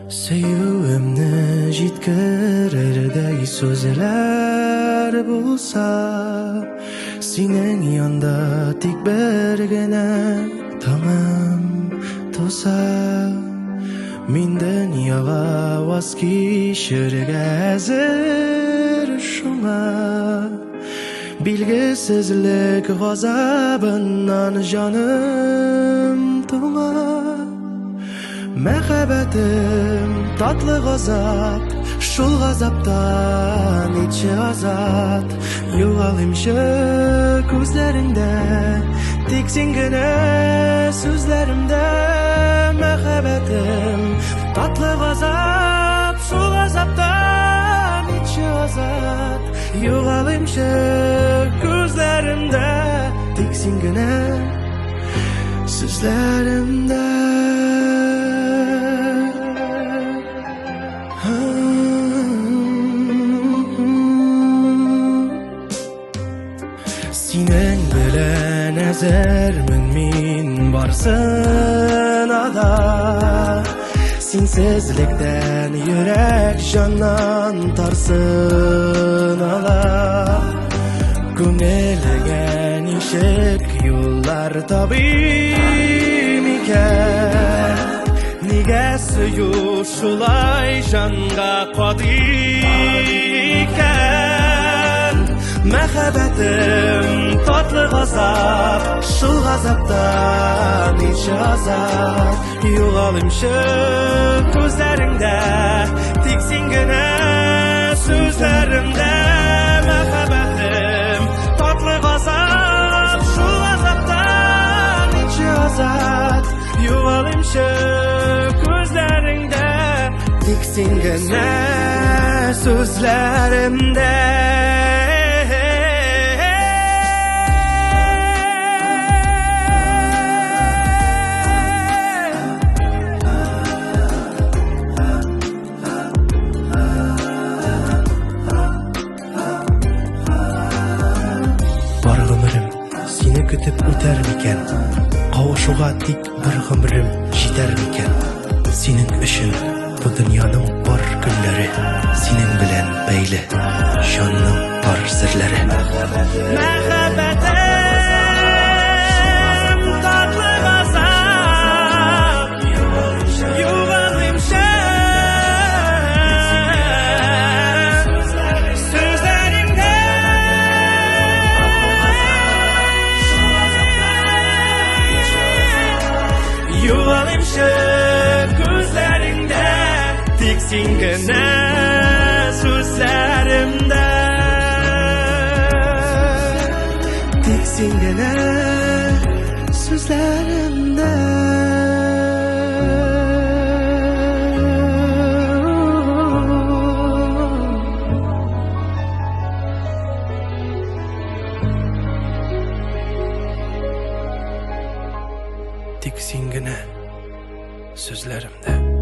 Сөюемне җиткерердәй сүзләр булса, синең янда тик бер генә таңым туса, мин дөньяга ваз кичергә әзер шуңа. Билгесезлек газабыннан җаным туңа. Мәхәббәтем татлы газап, шул газаптан итче азат. Югалыймчы күзләреңдә, тик син генә сүзләремдә. Мәхәббәтем татлы газап, шул газаптан итче азат. Югалыймчы күзләреңдә, тик син генә сүзләремдә. Синең белән әзермен мин барсына да. Синсезлектән йөрәк җаннан тарсын ала. Күңелеңә ничек юллар табыйм икән? Нигә сөю шулай җанга кадый икән? Мәхәббәтем татлы газап, шул газаптан ничә азат. Югалымчы күзләреңдә, тик син генә сүзләремдә. Мәхәббәтем татлы газап, шул газаптан ничә азат. Югалымчы күзләреңдә, тик син генә сүзләремдә. Бар гомерем сине көтеп үтәр микән? Кавышуга тик бер гомерем җитәр микән? Синең өчен бу дөньяның бар көннәре синең белән бәйле, җанның бар серләре. Мәхәббәтем татлы газап, югалыймчы сүзләреңдә. Югалыймчы күзләреңдә, тик син генә сүзләремдә. Тик син генә сүзләремдә. Тик син генә сүзләремдә.